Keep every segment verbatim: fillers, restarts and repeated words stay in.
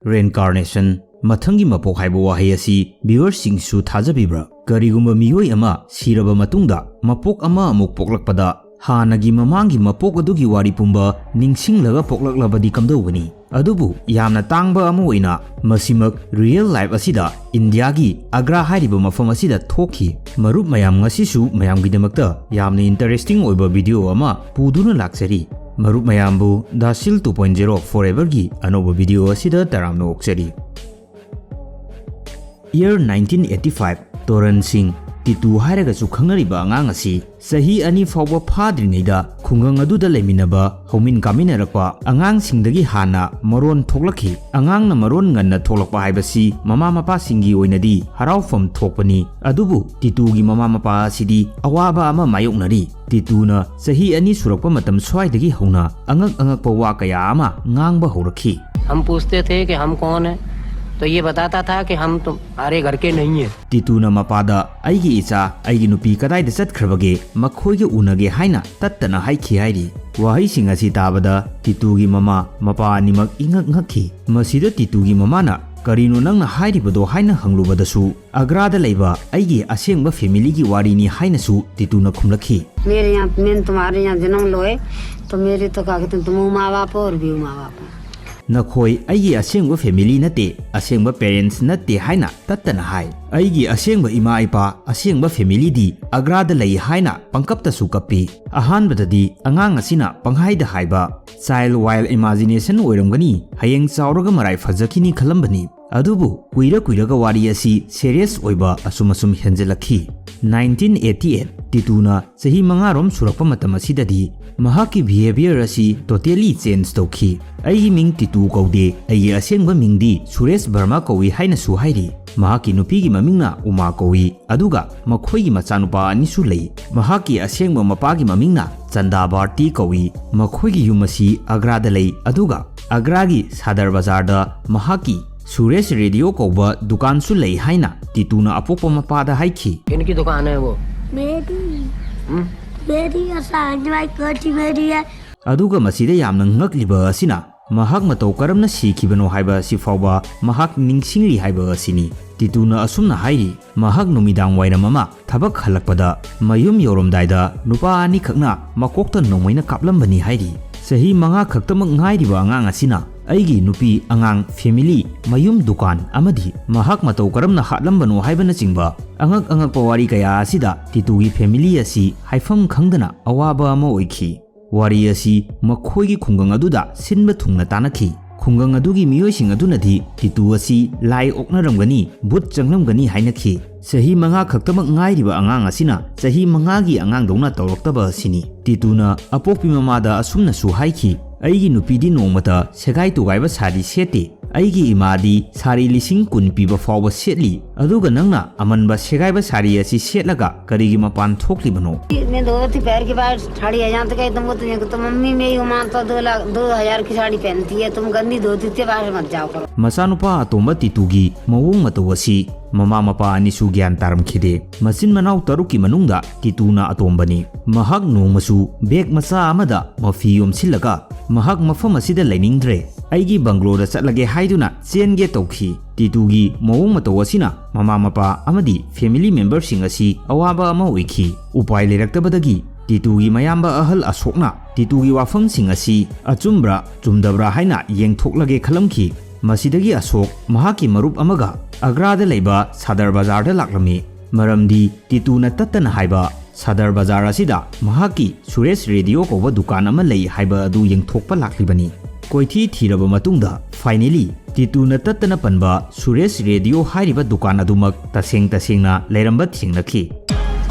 Reincarnation, ꯃꯊꯪꯒꯤ ꯃꯄꯣꯛ ꯍꯥꯏꯕ ꯋꯥꯍꯩ ꯑꯁꯤ viewerꯁꯤꯡꯁꯨ ꯊꯥꯖꯕꯤꯕ꯭ꯔꯥ? ꯀꯔꯤꯒꯨꯝꯕ ꯃꯤꯑꯣꯏ ꯑꯃ ꯁꯤꯔꯕ ꯃꯇꯨꯡꯗ ꯃꯄꯣꯛ ꯑꯃ ꯑꯃꯨꯛ ꯄꯣꯛꯂꯛꯄꯗ ꯍꯥꯟꯅꯒꯤ ꯃꯃꯥꯡꯒꯤ ꯃꯄꯣꯛ ꯑꯗꯨꯒꯤ ꯋꯥꯔꯤ ꯄꯨꯝꯕ ꯅꯤꯡꯁꯤꯡꯂꯒ ꯄꯣꯛꯂꯛꯂꯕꯗꯤ ꯀꯝꯗꯧꯒꯅꯤ? ꯑꯗꯨꯕꯨ ꯌꯥꯝꯅ ꯇꯥꯡꯕ ꯑꯃ ꯑꯣꯏꯅ ꯃꯁꯤꯃꯛ real life ꯑꯁꯤꯗ ꯏꯟꯗꯤꯌꯥꯒꯤ ꯑꯒ꯭ꯔꯥ ꯍꯥꯏꯔꯤꯕ ꯃꯐꯝ ꯑꯁꯤꯗ ꯊꯣꯛꯈꯤ꯫ ꯃꯔꯨꯞ ꯃꯌꯥꯝ, ꯉꯁꯤꯁꯨ ꯃꯌꯥꯝꯒꯤꯗꯃꯛꯇ ꯌꯥꯝꯅ interesting ꯑꯣꯏꯕ video ꯑꯃ ꯄꯨꯗꯨꯅ ꯂꯥꯛꯆꯔꯤ꯫ ꯃꯔꯨꯞ ꯃꯌꯥꯝꯕꯨ ꯗꯥꯁꯤꯜ two point zero Foreverꯒꯤ ꯑꯅꯧꯕ video ꯑꯁꯤꯗ ꯇꯔꯥꯝꯅ ꯑꯣꯛꯆꯔꯤ꯫ Year nineteen eighty five, ꯇꯣꯔꯟ ꯁꯤꯡ, ꯇꯤꯇꯨ ꯍꯥꯏꯔꯒꯁꯨ ꯈꯪꯅꯔꯤꯕ ꯑꯉꯥꯡ ꯑꯁꯤ ꯆꯍꯤ ꯑꯅꯤ ꯐꯥꯎꯕ ꯐꯥꯗ꯭ꯔꯤꯉꯩꯗ ꯈꯨꯡꯒꯪ ꯑꯗꯨꯗ ꯂꯩꯃꯤꯟꯅꯕ ꯍꯧꯃꯤꯟ ꯀꯥꯃꯤꯟꯅꯔꯛꯄ ꯑꯉꯥꯡꯁꯤꯡꯗꯒꯤ ꯍꯥꯟꯅ ꯃꯔꯣꯟ ꯊꯣꯛꯂꯛꯈꯤ꯫ ꯑꯉꯥꯡꯅ ꯃꯔꯣꯟ ꯉꯟꯅ ꯊꯣꯛꯂꯛꯄ ꯍꯥꯏꯕꯁꯤ ꯃꯃꯥ ꯃꯄꯥꯁꯤꯡꯒꯤ ꯑꯣꯏꯅꯗꯤ ꯍꯔꯥꯎꯐꯝ ꯊꯣꯛꯄꯅꯤ꯫ ꯑꯗꯨꯕꯨ ꯇꯤꯇꯨꯒꯤ ꯃꯃꯥ ꯃꯄꯥ ꯑꯁꯤꯗꯤ ꯑꯋꯥꯕ ꯑꯃ ꯃꯥꯌꯣꯛꯅꯔꯤ꯫ ꯇꯤꯇꯨꯅ ꯆꯍꯤ ꯑꯅꯤ ꯁꯨꯔꯛꯄ ꯃꯇꯝ ꯁ꯭ꯋꯥꯏꯗꯒꯤ ꯍꯧꯅ ꯑꯉꯛ ꯑꯉꯛꯄ ꯋꯥ ꯀꯌꯥ ꯑꯃ ꯉꯥꯡꯕ ꯍꯧꯔꯛꯈꯤ꯫ हम पूछते थे कि हम कौन है, तो ये बताता था कि हम तुम्हारे घर के नहीं है। ꯇꯤꯇꯨꯅ ꯃꯄꯥꯗ, "ꯑꯩꯒꯤ ꯏꯆꯥ, ꯑꯩꯒꯤ ꯅꯨꯄꯤ ꯀꯗꯥꯏꯗ ꯆꯠꯈ꯭ꯔꯕꯒꯦ? ꯃꯈꯣꯏꯒ ꯎꯅꯒꯦ" ꯍꯥꯏꯅ ꯇꯠꯇꯅ ꯍꯥꯏꯈꯤ ꯍꯥꯏꯔꯤ꯫ ꯋꯥꯍꯩꯁꯤꯡ ꯑꯁꯤ ꯇꯥꯕꯗ ꯇꯤꯇꯨꯒꯤ ꯃꯃꯥ ꯃꯄꯥ ꯑꯅꯤꯃꯛ ꯏꯉꯛ ꯉꯛꯈꯤ꯫ ꯃꯁꯤꯗ ꯇꯤꯇꯨꯒꯤ ꯃꯃꯥꯅ, "ꯀꯔꯤꯅꯣ ꯅꯪꯅ ꯍꯥꯏꯔꯤꯕꯗꯣ?" ꯍꯥꯏꯅ ꯍꯪꯂꯨꯕꯗꯁꯨ, "ꯑꯒ꯭ꯔꯥꯗ ꯂꯩꯕ ꯑꯩꯒꯤ ꯑꯁꯦꯡꯕ familyꯒꯤ ꯋꯥꯔꯤꯅꯤ" ꯍꯥꯏꯅꯁꯨ ꯇꯤꯇꯨꯅ ꯈꯨꯝꯂꯛꯈꯤ꯫ मेरे यहाँ, मैंने तुम्हारे यहाँ जन्म लो है, तो मेरे तो क्या कहते हैं, तुम माँ बाप हो और भी माँ बाप हो। ꯅꯈꯣꯏ ꯑꯩꯒꯤ ꯑꯁꯦꯡꯕ family ꯅꯠꯇꯦ, ꯑꯁꯦꯡꯕ parents ꯅꯠꯇꯦ ꯍꯥꯏꯅ ꯇꯠꯇꯅ ꯍꯥꯏ꯫ ꯑꯩꯒꯤ ꯑꯁꯦꯡꯕ ꯏꯃꯥ ꯏꯄꯥ, ꯑꯁꯦꯡꯕ familyꯗꯤ ꯑꯒ꯭ꯔꯥꯗ ꯂꯩ ꯍꯥꯏꯅ ꯄꯪꯀꯞꯇꯁꯨ ꯀꯞꯄꯤ꯫ ꯑꯍꯥꯟꯕꯗꯗꯤ ꯑꯉꯥꯡ ꯑꯁꯤꯅ ꯄꯪꯍꯥꯏꯗ ꯍꯥꯏꯕ, child wild imagination ꯑꯣꯏꯔꯝꯒꯅꯤ, ꯍꯌꯦꯡ ꯆꯥꯎꯔꯒ ꯃꯔꯥꯏ ꯐꯖꯈꯤꯅꯤ ꯈꯜꯂꯝꯕꯅꯤ꯫ ꯑꯗꯨꯕꯨ ꯀꯨꯏꯔ ꯀꯨꯏꯔꯒ ꯋꯥꯔꯤ ꯑꯁꯤ serious ꯑꯣꯏꯕ ꯑꯁꯨꯝ ꯑꯁꯨꯝ ꯍꯦꯟꯖꯤꯜꯂꯛꯈꯤ꯫ Nineteen eighty eight, ꯇꯤꯇꯨꯅ ꯆꯍꯤ ꯃꯉꯥꯔꯣꯝ ꯁꯨꯔꯛꯄ ꯃꯇꯝ ꯑꯁꯤꯗꯗꯤ ꯃꯍꯥꯛꯀꯤ behaviour ꯑꯁꯤ totally change ꯇꯧꯈꯤ꯫ "ꯑꯩꯒꯤ ꯃꯤꯡ ꯇꯤꯇꯨ ꯀꯧꯗꯦ, ꯑꯩꯒꯤ ꯑꯁꯦꯡꯕ ꯃꯤꯡꯗꯤ ꯁꯨꯔꯦꯁ ꯕꯔꯃꯥ ꯀꯧꯏ" ꯍꯥꯏꯅꯁꯨ ꯍꯥꯏꯔꯤ꯫ ꯃꯍꯥꯛꯀꯤ ꯅꯨꯄꯤꯒꯤ ꯃꯃꯤꯡꯅ ꯎꯃꯥ ꯀꯧꯏ, ꯑꯗꯨꯒ ꯃꯈꯣꯏꯒꯤ ꯃꯆꯥꯅꯨꯄꯥ ꯑꯅꯤꯁꯨ ꯂꯩ꯫ ꯃꯍꯥꯛꯀꯤ ꯑꯁꯦꯡꯕ ꯃꯄꯥꯒꯤ ꯃꯃꯤꯡꯅ ꯆꯟꯗꯥ ꯚꯥꯔꯇꯤ ꯀꯧꯏ꯫ ꯃꯈꯣꯏꯒꯤ ꯌꯨꯝ ꯑꯁꯤ ꯑꯒ꯭ꯔꯥꯗ ꯂꯩ, ꯑꯗꯨꯒ ꯑꯒ꯭ꯔꯥꯒꯤ ꯁꯥꯗꯔ ꯕꯖꯥꯔꯗ ꯃꯍꯥꯛꯀꯤ ꯁꯨꯔꯦꯁ ꯔꯦꯗꯤꯑꯣ ꯀꯧꯕ ꯗꯨꯀꯥꯟꯁꯨ ꯂꯩ ꯍꯥꯏꯅ ꯇꯤꯇꯨꯅ ꯑꯄꯣꯛꯄ ꯃꯄꯥꯗ ꯍꯥꯏꯈꯤ꯫ किनकी दुकान है वो? मेरी। हम्म? मेरी और साहनी भाई की मेरी है। ꯑꯗꯨꯒ ꯃꯁꯤꯗ ꯌꯥꯝꯅ ꯉꯛꯂꯤꯕ ꯑꯁꯤꯅ, ꯃꯍꯥꯛ ꯃꯇꯧ ꯀꯔꯝꯅ ꯁꯤꯈꯤꯕꯅꯣ ꯍꯥꯏꯕ ꯑꯁꯤ ꯐꯥꯎꯕ ꯃꯍꯥꯛ ꯅꯤꯡꯁꯤꯡꯂꯤ ꯍꯥꯏꯕ ꯑꯁꯤꯅꯤ꯫ ꯇꯤꯇꯨꯅ ꯑꯁꯨꯝꯅ ꯍꯥꯏꯔꯤ, ꯃꯍꯥꯛ ꯅꯨꯃꯤꯗꯥꯡ ꯋꯥꯏꯔꯝ ꯑꯃ ꯊꯕꯛ ꯍꯜꯂꯛꯄꯗ ꯃꯌꯨꯝ ꯌꯧꯔꯝꯗꯥꯏꯗ ꯅꯨꯄꯥ ꯑꯅꯤꯈꯛꯅ ꯃꯀꯣꯛꯇ ꯅꯣꯡꯃꯩꯅ ꯀꯥꯞꯂꯝꯕꯅꯤ ꯍꯥꯏꯔꯤ꯫ ꯆꯍꯤ ꯃꯉꯥ ꯈꯛꯇꯃꯛ ꯉꯥꯏꯔꯤꯕ ꯑꯉꯥꯡ ꯑꯁꯤꯅ ꯑꯩꯒꯤ ꯅꯨꯄꯤ, ꯑꯉꯥꯡ, ꯐꯦꯃꯤꯂꯤ, ꯃꯌꯨꯝ, ꯗꯨꯀꯥꯟ ꯑꯃꯗꯤ ꯃꯍꯥꯛ ꯃꯇꯧ ꯀꯔꯝꯅ ꯍꯥꯠꯂꯝꯕꯅꯣ ꯍꯥꯏꯕꯅꯆꯤꯡꯕ ꯑꯉꯛ ꯑꯉꯛꯄ ꯋꯥꯔꯤ ꯀꯌꯥ ꯑꯁꯤꯗ ꯇꯤꯇꯨꯒꯤ ꯐꯦꯃꯤꯂꯤ ꯑꯁꯤ ꯍꯥꯏꯐꯝ ꯈꯪꯗꯅ ꯑꯋꯥꯕ ꯑꯃ ꯑꯣꯏꯈꯤ꯫ ꯋꯥꯔꯤ ꯑꯁꯤ ꯃꯈꯣꯏꯒꯤ ꯈꯨꯡꯒꯪ ꯑꯗꯨꯗ ꯁꯤꯟꯕ ꯊꯨꯡꯅ ꯇꯥꯟꯅꯈꯤ꯫ ꯈꯨꯡꯒꯪ ꯑꯗꯨꯒꯤ ꯃꯤꯑꯣꯏꯁꯤꯡ ꯑꯗꯨꯅꯗꯤ ꯇꯤꯇꯨ ꯑꯁꯤ ꯂꯥꯏ ꯑꯣꯛꯅꯔꯝꯒꯅꯤ, ꯚꯨꯠ ꯆꯪꯂꯝꯒꯅꯤ ꯍꯥꯏꯅꯈꯤ꯫ ꯆꯍꯤ ꯃꯉꯥ ꯈꯛꯇꯃꯛ ꯉꯥꯏꯔꯤꯕ ꯑꯉꯥꯡ ꯑꯁꯤꯅ ꯆꯍꯤ ꯃꯉꯥꯒꯤ ꯑꯉꯥꯡꯗꯧꯅ ꯇꯧꯔꯛꯇꯕ ꯑꯁꯤꯅꯤ꯫ ꯇꯤꯇꯨꯅ ꯑꯄꯣꯛꯄꯤ ꯃꯃꯥꯗ ꯑꯁꯨꯝꯅꯁꯨ ꯍꯥꯏꯈꯤ, "ꯑꯩꯒꯤ ꯅꯨꯄꯤꯗꯤ ꯅꯣꯡꯃꯇ ꯁꯦꯒꯥꯏ ꯇꯨꯒꯥꯏꯕ ꯁꯥꯔꯤ ꯁꯦꯠꯇꯦ꯫ ꯑꯩꯒꯤ ꯏꯃꯥꯗꯤ ꯁꯥꯔꯤ ꯂꯤꯁꯤꯡ ꯀꯨꯟ ꯄꯤꯕ ꯐꯥꯎꯕ ꯁꯦꯠꯂꯤ, ꯑꯗꯨꯒ ꯅꯪꯅ ꯑꯃꯟꯕ ꯁꯦꯒꯥꯏꯕ ꯁꯥꯔꯤ ꯑꯁꯤ ꯁꯦꯠꯂꯒ ꯀꯔꯤꯒꯤ ꯃꯄꯥꯟ ꯊꯣꯛꯂꯤꯕꯅꯣ?" मैं दो थी पैर के बाहर साड़ी आ जाते कहीं तुमको तुझे तो मम्मी मेरी वो मानता दो लाख दो हजार की साड़ी पहनती है, तुम गंदी धोती से बाहर मत जाओ करो। ꯃꯆꯥꯅꯨꯄꯥ ꯑꯇꯣꯝꯕ ꯇꯤꯇꯨꯒꯤ ꯃꯑꯣꯡ ꯃꯇꯧ ꯑꯁꯤ ꯃꯃꯥ ꯃꯄꯥ ꯑꯅꯤꯁꯨ ꯒ꯭ꯌꯥꯟ ꯇꯥꯔꯝꯈꯤꯗꯦ꯫ ꯃꯆꯤꯟ ꯃꯅꯥꯎ ꯇꯔꯨꯛꯀꯤ ꯃꯅꯨꯡꯗ ꯇꯤꯇꯨꯅ ꯑꯇꯣꯝꯕꯅꯤ꯫ ꯃꯍꯥꯛ ꯅꯣꯡꯃꯁꯨ ꯕꯦꯒ ꯃꯆꯥ ꯑꯃꯗ ꯃꯐꯤ ꯌꯣꯝꯁꯤꯜꯂꯒ ꯃꯍꯥꯛ ꯃꯐꯝ ꯑꯁꯤꯗ ꯂꯩꯅꯤꯡꯗ꯭ꯔꯦ, ꯑꯩꯒꯤ ꯕꯪꯒ꯭ꯂꯣꯗ ꯆꯠꯂꯒꯦ ꯍꯥꯏꯗꯨꯅ ꯆꯦꯟꯒꯦ ꯇꯧꯈꯤ꯫ ꯇꯤꯇꯨꯒꯤ ꯃꯑꯣꯡ ꯃꯇꯧ ꯑꯁꯤꯅ ꯃꯃꯥ ꯃꯄꯥ ꯑꯃꯗꯤ ꯐꯦꯃꯤꯂꯤ ꯃꯦꯝꯕꯔꯁꯤꯡ ꯑꯁꯤ ꯑꯋꯥꯕ ꯑꯃ ꯑꯣꯏꯈꯤ꯫ ꯎꯄꯥꯏ ꯂꯩꯔꯛꯇꯕꯗꯒꯤ ꯇꯤꯇꯨꯒꯤ ꯃꯌꯥꯝꯕ ꯑꯍꯜ ꯑꯁꯣꯛꯅ ꯇꯤꯇꯨꯒꯤ ꯋꯥꯐꯝꯁꯤꯡ ꯑꯁꯤ ꯑꯆꯨꯝꯕ꯭ꯔꯥ ꯆꯨꯝꯗꯕ꯭ꯔꯥ ꯍꯥꯏꯅ ꯌꯦꯡꯊꯣꯛꯂꯒꯦ ꯈꯜꯂꯝꯈꯤ꯫ ꯃꯁꯤꯗꯒꯤ ꯑꯁꯣꯛ ꯃꯍꯥꯛꯀꯤ ꯃꯔꯨꯞ ꯑꯃꯒ ꯑꯒ꯭ꯔꯥꯗ ꯂꯩꯕ ꯁꯥꯗꯔ ꯕꯖꯥꯔꯗ ꯂꯥꯛꯂꯝꯃꯤ꯫ ꯃꯔꯝꯗꯤ ꯇꯤꯇꯨꯅ ꯇꯠꯇꯅ ꯍꯥꯏꯕ ꯁꯥꯗꯔ ꯕꯖꯥꯔ ꯑꯁꯤꯗ ꯃꯍꯥꯛꯀꯤ ꯁꯨꯔꯦꯁ ꯔꯦꯗꯤꯑꯣ ꯀꯧꯕ ꯗꯨꯀꯥꯟ ꯑꯃ ꯂꯩ ꯍꯥꯏꯕ ꯑꯗꯨ ꯌꯦꯡꯊꯣꯛꯄ ꯂꯥꯛꯂꯤꯕꯅꯤ꯫ ꯀꯣꯏꯊꯤ ꯊꯤꯔꯕ ꯃꯇꯨꯡꯗ finally ꯇꯤꯇꯨꯅ ꯇꯠꯇꯅ ꯄꯟꯕ ꯁꯨꯔꯦꯁ ꯔꯦꯗꯤꯑꯣ ꯍꯥꯏꯔꯤꯕ ꯗꯨꯀꯥꯟ ꯑꯗꯨꯃꯛ ꯇꯁꯦꯡ ꯇꯁꯦꯡꯅ ꯂꯩꯔꯝꯕ ꯊꯦꯡꯅꯈꯤ꯫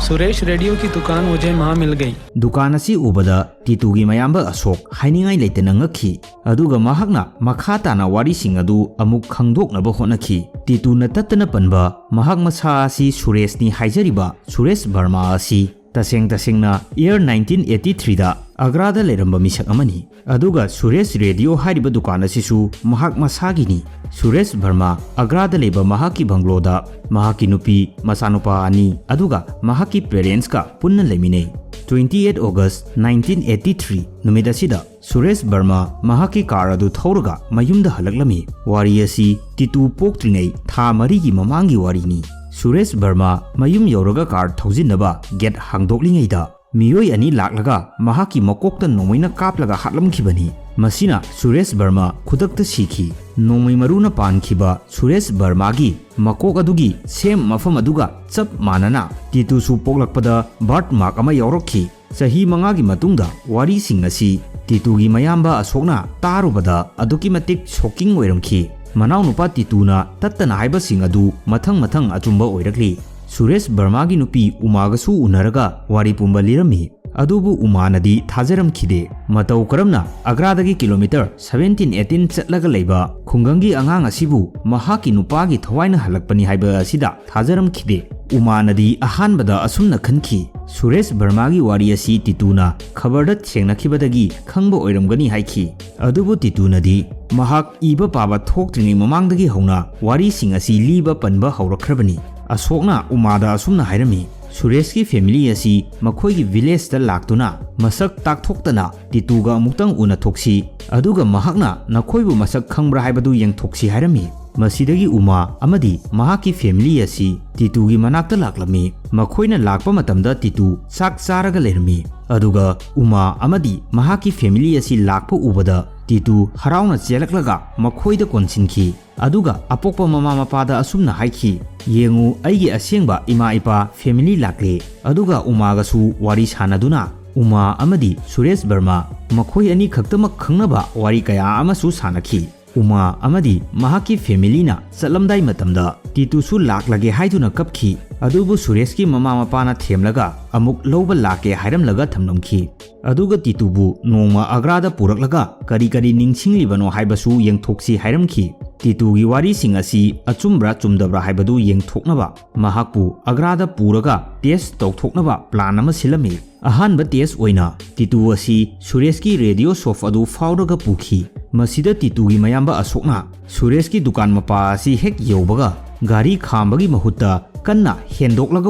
सुरेश रेडियो की दुकान मुझे वहाँ मिल गई। ꯗꯨꯀꯥꯟ ꯑꯁꯤ ꯎꯕꯗ ꯇꯤꯇꯨꯒꯤ ꯃꯌꯥꯝꯕ ꯑꯁꯣꯛ ꯍꯥꯏꯅꯤꯡꯉꯥꯏ ꯂꯩꯇꯅ ꯉꯛꯈꯤ꯫ ꯑꯗꯨꯒ ꯃꯍꯥꯛꯅ ꯃꯈꯥ ꯇꯥꯅ ꯋꯥꯔꯤꯁꯤꯡ ꯑꯗꯨ ꯑꯃꯨꯛ ꯈꯪꯗꯣꯛꯅꯕ ꯍꯣꯠꯅꯈꯤ꯫ ꯇꯤꯇꯨꯅ ꯇꯠꯇꯅ ꯄꯟꯕ ꯃꯍꯥꯛ ꯃꯁꯥ ꯑꯁꯤ ꯁꯨꯔꯦꯁꯅꯤ ꯍꯥꯏꯖꯔꯤꯕ ꯁꯨꯔꯦꯁ ꯕꯔꯃꯥ ꯑꯁꯤ ꯇꯁꯦꯡ ꯇꯁꯦꯡꯅ year nineteen eighty threeꯗ ꯑꯒ꯭ꯔꯥꯗ ꯂꯩꯔꯝꯕ ꯃꯤꯁꯛ ꯑꯃꯅꯤ꯫ ꯑꯗꯨꯒ ꯁꯨꯔꯦꯁ ꯔꯦꯗꯤꯑꯣ ꯍꯥꯏꯔꯤꯕ ꯗꯨꯀꯥꯟ ꯑꯁꯤꯁꯨ ꯃꯍꯥꯛ ꯃꯁꯥꯒꯤꯅꯤ꯫ ꯁꯨꯔꯦꯁ ꯕꯔꯃꯥ ꯑꯒ꯭ꯔꯥꯗ ꯂꯩꯕ ꯃꯍꯥꯛꯀꯤ ꯕꯪꯒ꯭ꯂꯣꯗ ꯃꯍꯥꯛꯀꯤ ꯅꯨꯄꯤ, ꯃꯆꯥꯅꯨꯄꯥ ꯑꯅꯤ ꯑꯗꯨꯒ ꯃꯍꯥꯛꯀꯤ ꯄꯦꯔꯦꯟꯁꯀ ꯄꯨꯟꯅ ꯂꯩꯃꯤꯟꯅꯩ꯫ Twenty eight August nineteen eighty three ꯅꯨꯃꯤꯠ ꯑꯁꯤꯗ ꯁꯨꯔꯦꯁ ꯕꯔꯃꯥ ꯃꯍꯥꯛꯀꯤ ꯀꯥꯔ ꯑꯗꯨ ꯊꯧꯔꯒ ꯃꯌꯨꯝꯗ ꯍꯜꯂꯛꯂꯝꯃꯤ꯫ ꯋꯥꯔꯤ ꯑꯁꯤ ꯇꯤꯇꯨ ꯄꯣꯛꯇ꯭ꯔꯤꯉꯩ ꯊꯥ ꯃꯔꯤꯒꯤ ꯃꯃꯥꯡꯒꯤ ꯋꯥꯔꯤꯅꯤ꯫ ꯁꯨꯔꯦꯁ ꯕꯔꯃꯥ ꯃꯌꯨꯝ ꯌꯧꯔꯒ ꯀꯥꯔ ꯊꯧꯖꯤꯟꯅꯕ ꯒꯦꯠ ꯍꯥꯡꯗꯣꯛꯂꯤꯉꯩꯗ ꯃꯤꯑꯣꯏ ꯑꯅꯤ ꯂꯥꯛꯂꯒ ꯃꯍꯥꯛꯀꯤ ꯃꯀꯣꯛꯇ ꯅꯣꯡꯃꯩꯅ ꯀꯥꯞꯂꯒ ꯍꯥꯠꯂꯝꯈꯤꯕꯅꯤ꯫ ꯃꯁꯤꯅ ꯁꯨꯔꯦꯁ ꯕꯔꯃꯥ ꯈꯨꯗꯛꯇ ꯁꯤꯈꯤ꯫ ꯅꯣꯡꯃꯩ ꯃꯔꯨꯅ ꯄꯥꯟꯈꯤꯕ ꯁꯨꯔꯦꯁ ꯕꯔꯃꯥꯒꯤ ꯃꯀꯣꯛ ꯑꯗꯨꯒꯤ ꯁꯦꯝ ꯃꯐꯝ ꯑꯗꯨꯒ ꯆꯞ ꯃꯥꯟꯅꯅ ꯇꯤꯇꯨꯁꯨ ꯄꯣꯛꯂꯛꯄꯗ ꯕꯥꯔꯠ ꯃꯥꯔꯛ ꯑꯃ ꯌꯥꯎꯔꯛꯈꯤ꯫ ꯆꯍꯤ ꯃꯉꯥꯒꯤ ꯃꯇꯨꯡꯗ ꯋꯥꯔꯤꯁꯤꯡ ꯑꯁꯤ ꯇꯤꯇꯨꯒꯤ ꯃꯌꯥꯝꯕ ꯑꯁꯣꯛꯅ ꯇꯥꯔꯨꯕꯗ ꯑꯗꯨꯛꯀꯤ ꯃꯇꯤꯛ ꯁꯣꯛꯀꯤꯡ ꯑꯣꯏꯔꯝꯈꯤ꯫ ꯃꯅꯥꯎꯅꯨꯄꯥ ꯇꯤꯇꯨꯅ ꯇꯠꯇꯅ ꯍꯥꯏꯕꯁꯤꯡ ꯑꯗꯨ ꯃꯊꯪ ꯃꯊꯪ ꯑꯆꯨꯝꯕ ꯑꯣꯏꯔꯛꯂꯤ꯫ ꯁꯨꯔꯦꯁ ꯕꯔꯃꯥꯒꯤ ꯅꯨꯄꯤ ꯎꯃꯥꯒꯁꯨ ꯎꯅꯔꯒ ꯋꯥꯔꯤ ꯄꯨꯝꯕ ꯂꯤꯔꯝꯃꯤ꯫ ꯑꯗꯨꯕꯨ ꯎꯃꯥꯅꯗꯤ ꯊꯥꯖꯔꯝꯈꯤꯗꯦ꯫ ꯃꯇꯧ ꯀꯔꯝꯅ ꯑꯒ꯭ꯔꯥꯗꯒꯤ ꯀꯤꯂꯣꯃꯤꯇꯔ seventeen eighteen ꯆꯠꯂꯒ ꯂꯩꯕ ꯈꯨꯡꯒꯪꯒꯤ ꯑꯉꯥꯡ ꯑꯁꯤꯕꯨ ꯃꯍꯥꯛꯀꯤ ꯅꯨꯄꯥꯒꯤ ꯊꯋꯥꯏꯅ ꯍꯜꯂꯛꯄꯅꯤ ꯍꯥꯏꯕ ꯑꯁꯤꯗ ꯊꯥꯖꯔꯝꯈꯤꯗꯦ꯫ ꯎꯃꯥꯅꯗꯤ ꯑꯍꯥꯟꯕꯗ ꯑꯁꯨꯝꯅ ꯈꯟꯈꯤ, "ꯁꯨꯔꯦꯁ ꯕꯔꯃꯥꯒꯤ ꯋꯥꯔꯤ ꯑꯁꯤ ꯇꯤꯇꯨꯅ ꯈꯕꯔꯗ ꯊꯦꯡꯅꯈꯤꯕꯗꯒꯤ ꯈꯪꯕ ꯑꯣꯏꯔꯝꯒꯅꯤ" ꯍꯥꯏꯈꯤ꯫ ꯑꯗꯨꯕꯨ ꯇꯤꯇꯨꯅꯗꯤ ꯃꯍꯥꯛ ꯏꯕ ꯄꯥꯕ ꯊꯣꯛꯇ꯭ꯔꯤꯉꯩ ꯃꯃꯥꯡꯗꯒꯤ ꯍꯧꯅ ꯋꯥꯔꯤꯁꯤꯡ ꯑꯁꯤ ꯂꯤꯕ ꯄꯟꯕ ꯍꯧꯔꯛꯈ꯭ꯔꯕꯅꯤ꯫ ꯑꯁꯣꯛꯅ ꯎꯃꯥꯗ ꯑꯁꯨꯝꯅ ꯍꯥꯏꯔꯝꯃꯤ, "ꯁꯨꯔꯦꯁꯀꯤ ꯐꯦꯃꯤꯂꯤ ꯑꯁꯤ ꯃꯈꯣꯏꯒꯤ ꯚꯤꯂꯦꯖꯇ ꯂꯥꯛꯇꯨꯅ ꯃꯁꯛ ꯇꯥꯛꯊꯣꯛꯇꯅ ꯇꯤꯇꯨꯒ ꯑꯃꯨꯛꯇꯪ ꯎꯅꯊꯣꯛꯁꯤ, ꯑꯗꯨꯒ ꯃꯍꯥꯛꯅ ꯅꯈꯣꯏꯕꯨ ꯃꯁꯛ ꯈꯪꯕ꯭ꯔꯥ ꯍꯥꯏꯕꯗꯨ ꯌꯦꯡꯊꯣꯛꯁꯤ" ꯍꯥꯏꯔꯝꯃꯤ꯫ ꯃꯁꯤꯗꯒꯤ ꯎꯃꯥ ꯑꯃꯗꯤ ꯃꯍꯥꯛꯀꯤ ꯐꯦꯃꯤꯂꯤ ꯑꯁꯤ ꯇꯤꯇꯨꯒꯤ ꯃꯅꯥꯛꯇ ꯂꯥꯛꯂꯝꯃꯤ꯫ ꯃꯈꯣꯏꯅ ꯂꯥꯛꯄ ꯃꯇꯝꯗ ꯇꯤꯇꯨ ꯆꯥꯛ ꯆꯥꯔꯒ ꯂꯩꯔꯝꯃꯤ꯫ ꯑꯗꯨꯒ ꯎꯃꯥ ꯑꯃꯗꯤ ꯃꯍꯥꯛꯀꯤ ꯐꯦꯃꯤꯂꯤ ꯑꯁꯤ ꯂꯥꯛꯄ ꯎꯕꯗ ꯇꯤꯇꯨ ꯍꯔꯥꯎꯅ ꯆꯦꯜꯂꯛꯂꯒ ꯃꯈꯣꯏꯗ ꯀꯣꯟꯁꯤꯟꯈꯤ꯫ ꯑꯗꯨꯒ ꯑꯄꯣꯛꯄ ꯃꯃꯥ ꯃꯄꯥꯗ ꯑꯁꯨꯝꯅ ꯍꯥꯏꯈꯤ, "ꯌꯦꯡꯉꯨ, ꯑꯩꯒꯤ ꯑꯁꯦꯡꯕ ꯏꯃꯥ ꯏꯄꯥ ꯐꯦꯃꯤꯂꯤ ꯂꯥꯛꯂꯦ"꯫ ꯑꯗꯨꯒ ꯎꯃꯥꯒꯁꯨ ꯋꯥꯔꯤ ꯁꯥꯅꯗꯨꯅ ꯎꯃꯥ ꯑꯃꯗꯤ ꯁꯨꯔꯦꯁ ꯕꯔꯃꯥ ꯃꯈꯣꯏ ꯑꯅꯤ ꯈꯛꯇꯃꯛ ꯈꯪꯅꯕ ꯋꯥꯔꯤ ꯀꯌꯥ ꯑꯃꯁꯨ ꯁꯥꯅꯈꯤ꯫ ꯎꯃꯥ ꯑꯃꯗꯤ ꯃꯍꯥꯛꯀꯤ ꯐꯦꯃꯤꯂꯤꯅ ꯆꯠꯂꯝꯗꯥꯏ ꯃꯇꯝꯗ ꯇꯤꯇꯨꯁꯨ ꯂꯥꯛꯂꯒꯦ ꯍꯥꯏꯗꯨꯅ ꯀꯞꯈꯤ꯫ ꯑꯗꯨꯕꯨ ꯁꯨꯔꯦꯁꯀꯤ ꯃꯃꯥ ꯃꯄꯥꯅ ꯊꯦꯝꯂꯒ ꯑꯃꯨꯛ ꯂꯧꯕ ꯂꯥꯛꯀꯦ ꯍꯥꯏꯔꯝꯂꯒ ꯊꯝꯂꯝꯈꯤ꯫ ꯑꯗꯨꯒ ꯇꯤꯇꯨꯕꯨ ꯅꯣꯡꯃ ꯑꯒ꯭ꯔꯥꯗ ꯄꯨꯔꯛꯂꯒ ꯀꯔꯤ ꯀꯔꯤ ꯅꯤꯡꯁꯤꯡꯂꯤꯕꯅꯣ ꯍꯥꯏꯕꯁꯨ ꯌꯦꯡꯊꯣꯛꯁꯤ ꯍꯥꯏꯔꯝꯈꯤ꯫ ꯇꯤꯇꯨꯒꯤ ꯋꯥꯔꯤꯁꯤꯡ ꯑꯁꯤ ꯑꯆꯨꯝꯕ꯭ꯔꯥ ꯆꯨꯝꯗꯕ꯭ꯔꯥ ꯍꯥꯏꯕꯗꯨ ꯌꯦꯡꯊꯣꯛꯅꯕ ꯃꯍꯥꯛꯄꯨ ꯑꯒ꯭ꯔꯥꯗ ꯄꯨꯔꯒ ꯇꯦꯁ ꯇꯧꯊꯣꯛꯅꯕ ꯄ꯭ꯂꯥꯟ ꯑꯃ ꯁꯤꯜꯂꯝꯃꯤ꯫ ꯑꯍꯥꯟꯕ ꯇꯦꯁ ꯑꯣꯏꯅ ꯇꯤꯇꯨ ꯑꯁꯤ ꯁꯨꯔꯦꯁꯀꯤ ꯔꯦꯗꯤꯑꯣ ꯁꯣꯞ ꯑꯗꯨ ꯐꯥꯎꯔꯒ ꯄꯨꯈꯤ꯫ ꯃꯁꯤꯗ ꯇꯤꯇꯨꯒꯤ ꯃꯌꯥꯝꯕ ꯑꯁꯣꯛꯅ ꯁꯨꯔꯦꯁꯀꯤ ꯗꯨꯀꯥꯟ ꯃꯄꯥ ꯑꯁꯤ ꯍꯦꯛ ꯌꯧꯕꯒ ꯒꯥꯔꯤ ꯈꯥꯝꯕꯒꯤ ꯃꯍꯨꯠꯇ ꯀꯟꯅ ꯍꯦꯟꯗꯣꯛꯂꯒ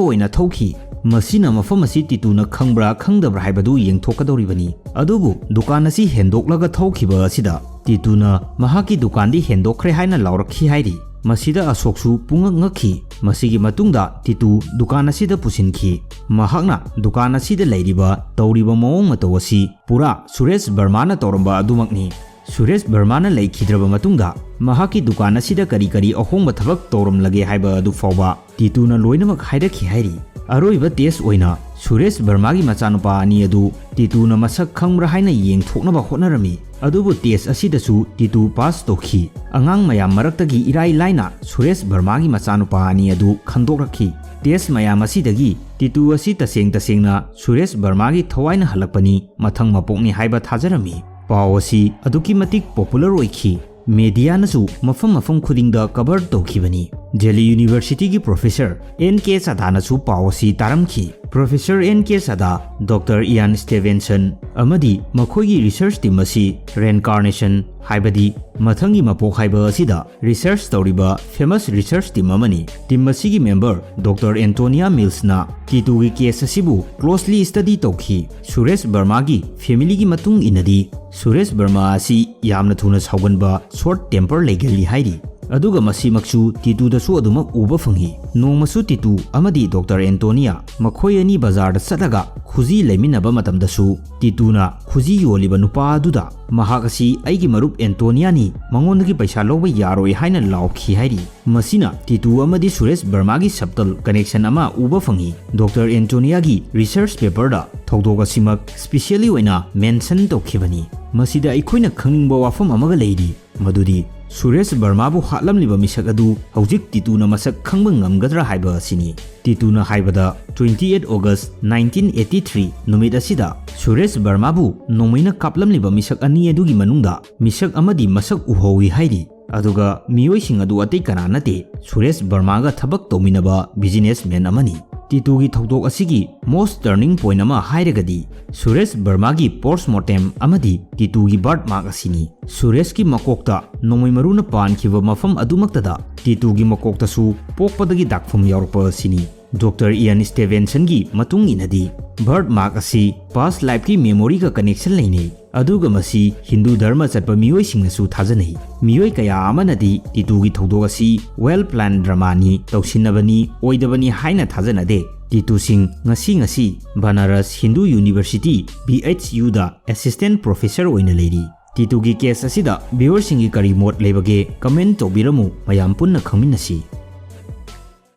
ꯑꯣꯏꯅ ꯊꯧꯈꯤ꯫ ꯃꯁꯤꯅ ꯃꯐꯝ ꯑꯁꯤ ꯇꯤꯇꯨꯅ ꯈꯪꯕ꯭ꯔꯥ ꯈꯪꯗꯕ꯭ꯔꯥ ꯍꯥꯏꯕꯗꯨ ꯌꯦꯡꯊꯣꯛꯀꯗꯧꯔꯤꯕꯅꯤ꯫ ꯑꯗꯨꯕꯨ ꯗꯨꯀꯥꯟ ꯑꯁꯤ ꯍꯦꯟꯗꯣꯛꯂꯒ ꯊꯧꯈꯤꯕ ꯑꯁꯤꯗ ꯇꯤꯇꯨꯅ ꯃꯍꯥꯛꯀꯤ ꯗꯨꯀꯥꯟꯗꯤ ꯍꯦꯟꯗꯣꯛꯈ꯭ꯔꯦ ꯍꯥꯏꯅ ꯂꯥꯎꯔꯛꯈꯤ ꯍꯥꯏꯔꯤ꯫ ꯃꯁꯤꯗ ꯑꯁꯣꯛꯁꯨ ꯄꯨꯡꯉꯛ ꯉꯛꯈꯤ꯫ ꯃꯁꯤꯒꯤ ꯃꯇꯨꯡꯗ ꯇꯤꯇꯨ ꯗꯨꯀꯥꯟ ꯑꯁꯤꯗ ꯄꯨꯁꯤꯟꯈꯤ꯫ ꯃꯍꯥꯛꯅ ꯗꯨꯀꯥꯟ ꯑꯁꯤꯗ ꯂꯩꯔꯤꯕ ꯇꯧꯔꯤꯕ ꯃꯑꯣꯡ ꯃꯇꯧ ꯑꯁꯤ ꯄꯨꯔꯥ ꯁꯨꯔꯦꯁ ꯕꯔꯃꯥꯅ ꯇꯧꯔꯝꯕ ꯑꯗꯨꯃꯛꯅꯤ꯫ ꯁꯨꯔꯦꯁ ꯕꯔꯃꯥꯅ ꯂꯩꯈꯤꯗ꯭ꯔꯕ ꯃꯇꯨꯡꯗ ꯃꯍꯥꯛꯀꯤ ꯗꯨꯀꯥꯟ ꯑꯁꯤꯗ ꯀꯔꯤ ꯀꯔꯤ ꯑꯍꯣꯡꯕ ꯊꯕꯛ ꯇꯧꯔꯝꯂꯒꯦ ꯍꯥꯏꯕ ꯑꯗꯨ ꯐꯥꯎꯕ ꯇꯤꯇꯨꯅ ꯂꯣꯏꯅꯃꯛ ꯍꯥꯏꯔꯛꯈꯤ ꯍꯥꯏꯔꯤ꯫ ꯑꯔꯣꯏꯕ ꯇꯦꯁ ꯑꯣꯏꯅ ꯁꯨꯔꯦꯁ ꯕꯔꯃꯥꯒꯤ ꯃꯆꯥꯅꯨꯄꯥ ꯑꯅꯤ ꯑꯗꯨ ꯇꯤꯇꯨꯅ ꯃꯁꯛ ꯈꯪꯕ꯭ꯔꯥ ꯍꯥꯏꯅ ꯌꯦꯡꯊꯣꯛꯅꯕ ꯍꯣꯠꯅꯔꯝꯃꯤ꯫ ꯑꯗꯨꯕꯨ ꯇꯦꯁ ꯑꯁꯤꯗꯁꯨ ꯇꯤꯇꯨ ꯄꯥꯁ ꯇꯧꯈꯤ꯫ ꯑꯉꯥꯡ ꯃꯌꯥꯝ ꯃꯔꯛꯇꯒꯤ ꯏꯔꯥꯏ ꯂꯥꯏꯅ ꯁꯨꯔꯦꯁ ꯕꯔꯃꯥꯒꯤ ꯃꯆꯥꯅꯨꯄꯥ ꯑꯅꯤ ꯑꯗꯨ ꯈꯟꯗꯣꯛꯂꯛꯈꯤ꯫ ꯇꯦꯁ ꯃꯌꯥꯝ ꯑꯁꯤꯗꯒꯤ ꯇꯤꯇꯨ ꯑꯁꯤ ꯇꯁꯦꯡ ꯇꯁꯦꯡꯅ ꯁꯨꯔꯦꯁ ꯕꯔꯃꯥꯒꯤ ꯊꯋꯥꯏꯅ ꯍꯜꯂꯛꯄꯅꯤ, ꯃꯊꯪ ꯃꯄꯣꯛꯅꯤ ꯍꯥꯏꯕ ꯊꯥꯖꯔꯝꯃꯤ꯫ ꯄꯥꯎ ꯑꯁꯤ ꯑꯗꯨꯛꯀꯤ ꯃꯇꯤꯛ ꯄꯣꯄꯨꯂꯔ ꯑꯣꯏꯈꯤ꯫ ꯃꯦꯗꯤꯌꯥꯅꯁꯨ ꯃꯐꯝ ꯃꯐꯝ ꯈꯨꯗꯤꯡꯗ ꯀꯚꯔ ꯇꯧꯈꯤꯕꯅꯤ꯫ ꯗꯦꯜꯂꯤ ꯌꯨꯅꯤꯚꯔꯁꯤꯇꯤꯒꯤ ꯄ꯭ꯔꯣꯐꯦꯁꯔ ꯑꯦꯟ ꯀꯦ ꯆꯥꯗꯥꯅꯁꯨ ꯄꯥꯎ ꯑꯁꯤ ꯇꯥꯔꯝꯈꯤ꯫ Professor N K Chadha, doctor Ian Stevenson ꯑꯃꯗꯤ ꯃꯈꯣꯏꯒꯤ ꯔꯤꯁꯔꯆ ꯇꯤꯝ ꯑꯁꯤ ꯔꯦꯟꯀꯥꯔꯅꯦꯁꯟ, ꯍꯥꯏꯕꯗꯤ ꯃꯊꯪꯒꯤ ꯃꯄꯣꯛ ꯍꯥꯏꯕ ꯑꯁꯤꯗ ꯔꯤꯁꯔꯆ ꯇꯧꯔꯤꯕ ꯐꯦꯃꯁ ꯔꯤꯁꯔꯆ ꯇꯤꯝ ꯑꯃꯅꯤ꯫ ꯇꯤꯝ ꯑꯁꯤꯒꯤ ꯃꯦꯝꯕꯔ ꯗꯣꯛꯇꯔ ꯑꯦꯟꯇꯣꯅꯤꯌꯥ ꯃꯤꯜꯁꯅ ꯇꯤꯇꯨꯒꯤ ꯀꯦꯁ ꯑꯁꯤꯕꯨ ꯀ꯭ꯂꯣꯁꯂꯤ ꯁ꯭ꯇꯗꯤ ꯇꯧꯈꯤ꯫ ꯁꯨꯔꯦꯁ ꯕꯔꯃꯥꯒꯤ ꯐꯦꯃꯤꯂꯤꯒꯤ ꯃꯇꯨꯡ ꯏꯟꯅꯗꯤ ꯁꯨꯔꯦꯁ ꯕꯔꯃꯥ ꯑꯁꯤ ꯌꯥꯝꯅ ꯊꯨꯅ ꯁꯥꯎꯒꯟꯕ, ꯁꯣꯔꯠ ꯇꯦꯝꯄꯔ ꯂꯩꯒꯜꯂꯤ ꯍꯥꯏꯔꯤ꯫ ꯑꯗꯨꯒ ꯃꯁꯤꯃꯛꯁꯨ ꯇꯤꯇꯨꯗꯁꯨ ꯑꯗꯨꯃꯛ ꯎꯕ ꯐꯪꯏ꯫ ꯅꯣꯡꯃꯁꯨ ꯇꯤꯇꯨ ꯑꯃꯗꯤ ꯗꯣꯛꯇꯔ ꯑꯦꯟꯇꯣꯅꯤꯌꯥ ꯃꯈꯣꯏ ꯑꯅꯤ ꯕꯖꯥꯔꯗ ꯆꯠꯂꯒ ꯈꯨꯖꯤ ꯂꯩꯃꯤꯟꯅꯕ ꯃꯇꯝꯗꯁꯨ ꯇꯤꯇꯨꯅ ꯈꯨꯖꯤ ꯌꯣꯜꯂꯤꯕ ꯅꯨꯄꯥ ꯑꯗꯨꯗ "ꯃꯍꯥꯛ ꯑꯁꯤ ꯑꯩꯒꯤ ꯃꯔꯨꯞ ꯑꯦꯟꯇꯣꯅꯤꯌꯥꯅꯤ, ꯃꯉꯣꯟꯗꯒꯤ ꯄꯩꯁꯥ ꯂꯧꯕ ꯌꯥꯔꯣꯏ" ꯍꯥꯏꯅ ꯂꯥꯎꯈꯤ ꯍꯥꯏꯔꯤ꯫ ꯃꯁꯤꯅ ꯇꯤꯇꯨ ꯑꯃꯗꯤ ꯁꯨꯔꯦꯁ ꯕꯔꯃꯥꯒꯤ ꯁꯕꯇꯜ ꯀꯅꯦꯛꯁꯟ ꯑꯃ ꯎꯕ ꯐꯪꯏ꯫ ꯗꯣꯛꯇꯔ ꯑꯦꯟꯇꯣꯅꯤꯌꯥꯒꯤ ꯔꯤꯁꯔꯆ ꯄꯦꯄꯔꯗ ꯊꯧꯗꯣꯛ ꯑꯁꯤꯃꯛ ꯁ꯭ꯄꯤꯁꯤꯌꯦꯜꯂꯤ ꯑꯣꯏꯅ ꯃꯦꯟꯁꯟ ꯇꯧꯈꯤꯕꯅꯤ꯫ ꯃꯁꯤꯗ ꯑꯩꯈꯣꯏꯅ ꯈꯪꯅꯤꯡꯕ ꯋꯥꯐꯝ ꯑꯃꯒ ꯂꯩꯔꯤ, ꯃꯗꯨꯗꯤ ꯁꯨꯔꯦꯁ ꯕꯔꯃꯥꯕꯨ ꯍꯥꯠꯂꯝꯂꯤꯕ ꯃꯤꯁꯛ ꯑꯗꯨ ꯍꯧꯖꯤꯛ ꯇꯤꯇꯨꯅ ꯃꯁꯛ ꯈꯪꯕ ꯉꯝꯒꯗ꯭ꯔꯥ ꯍꯥꯏꯕ ꯑꯁꯤꯅꯤ꯫ ꯇꯤꯇꯨꯅ ꯍꯥꯏꯕꯗ, twenty eight August nineteen eighty three ꯅꯨꯃꯤꯠ ꯑꯁꯤꯗ ꯁꯨꯔꯦꯁ ꯕꯔꯃꯥꯕꯨ ꯅꯣꯡꯃꯩꯅ ꯀꯥꯞꯂꯝꯂꯤꯕ ꯃꯤꯁꯛ ꯑꯅꯤ ꯑꯗꯨꯒꯤ ꯃꯅꯨꯡꯗ ꯃꯤꯁꯛ ꯑꯃꯗꯤ ꯃꯁꯛ ꯎꯍꯧꯏ ꯍꯥꯏꯔꯤ꯫ ꯑꯗꯨꯒ ꯃꯤꯑꯣꯏꯁꯤꯡ ꯑꯗꯨ ꯑꯇꯩ ꯀꯅꯥ ꯅꯠꯇꯦ, ꯁꯨꯔꯦꯁ ꯕꯔꯃꯥꯒ ꯊꯕꯛ ꯇꯧꯃꯤꯟꯅꯕ ꯕꯤꯖꯤꯅꯦꯁꯃꯦꯟ ꯑꯃꯅꯤ꯫ ꯇꯤꯇꯨꯒꯤ ꯊꯧꯗꯣꯛ ꯑꯁꯤꯒꯤ most turning point ꯑꯃ ꯍꯥꯏꯔꯒꯗꯤ ꯁꯨꯔꯦꯁ ꯕꯔꯃꯥꯒꯤ ꯄꯣꯁꯃꯣꯔꯇꯦꯝ ꯑꯃꯗꯤ ꯇꯤꯇꯨꯒꯤ ꯕꯥꯔꯠ ꯃꯥꯔꯛ ꯑꯁꯤꯅꯤ꯫ ꯁꯨꯔꯦꯁꯀꯤ ꯃꯀꯣꯛꯇ ꯅꯣꯡꯃꯩ ꯃꯔꯨꯅ ꯄꯥꯟꯈꯤꯕ ꯃꯐꯝ ꯑꯗꯨꯃꯛꯇꯗ ꯇꯤꯇꯨꯒꯤ ꯃꯀꯣꯛꯇꯁꯨ ꯄꯣꯛꯄꯗꯒꯤ ꯗꯥꯛꯐꯝ ꯌꯥꯎꯔꯛꯄ ꯑꯁꯤꯅꯤ꯫ ꯗꯣꯛꯇꯔ ꯏꯌꯟ ꯁ꯭ꯇꯦꯚꯦꯟꯁꯟꯒꯤ ꯃꯇꯨꯡ ꯏꯟꯅꯗꯤ, ꯕꯔꯠ ꯃꯥꯔꯛ ꯑꯁꯤ ꯄꯥꯁ ꯂꯥꯏꯐꯀꯤ ꯃꯦꯃꯣꯔꯤꯒ ꯀꯅꯦꯛꯁꯟ ꯂꯩꯅꯩ, ꯑꯗꯨꯒ ꯃꯁꯤ ꯍꯤꯟꯗꯨ ꯙꯔꯃ ꯆꯠꯄ ꯃꯤꯑꯣꯏꯁꯤꯡꯅꯁꯨ ꯊꯥꯖꯅꯩ꯫ ꯃꯤꯑꯣꯏ ꯀꯌꯥ ꯑꯃꯅꯗꯤ ꯇꯤꯇꯨꯒꯤ ꯊꯧꯗꯣꯛ ꯑꯁꯤ ꯋꯦꯜ ꯄ꯭ꯂꯥꯟ ꯗ꯭ꯔꯃꯥꯅꯤ, ꯇꯧꯁꯤꯟꯅꯕꯅꯤ, ꯑꯣꯏꯗꯕꯅꯤ ꯍꯥꯏꯅ ꯊꯥꯖꯅꯗꯦ꯫ ꯇꯤꯇꯨ ꯁꯤꯡ ꯉꯁꯤ ꯉꯁꯤ Banaras Hindu university, B H ꯌꯨꯗ ꯑꯦꯁꯤꯁꯇꯦꯟꯠ ꯄ꯭ꯔꯣꯐꯦꯁꯔ ꯑꯣꯏꯅ ꯂꯩꯔꯤ꯫ ꯇꯤꯇꯨꯒꯤ ꯀꯦꯁ ꯑꯁꯤꯗ ꯚ꯭ꯌꯨꯋꯔꯁꯤꯡꯒꯤ ꯀꯔꯤ ꯃꯣꯠ ꯂꯩꯕꯒꯦ? ꯀꯃꯦꯟꯠ ꯇꯧꯕꯤꯔꯝꯃꯨ, ꯃꯌꯥꯝ ꯄꯨꯟꯅ ꯈꯪꯃꯤꯟꯅꯁꯤ꯫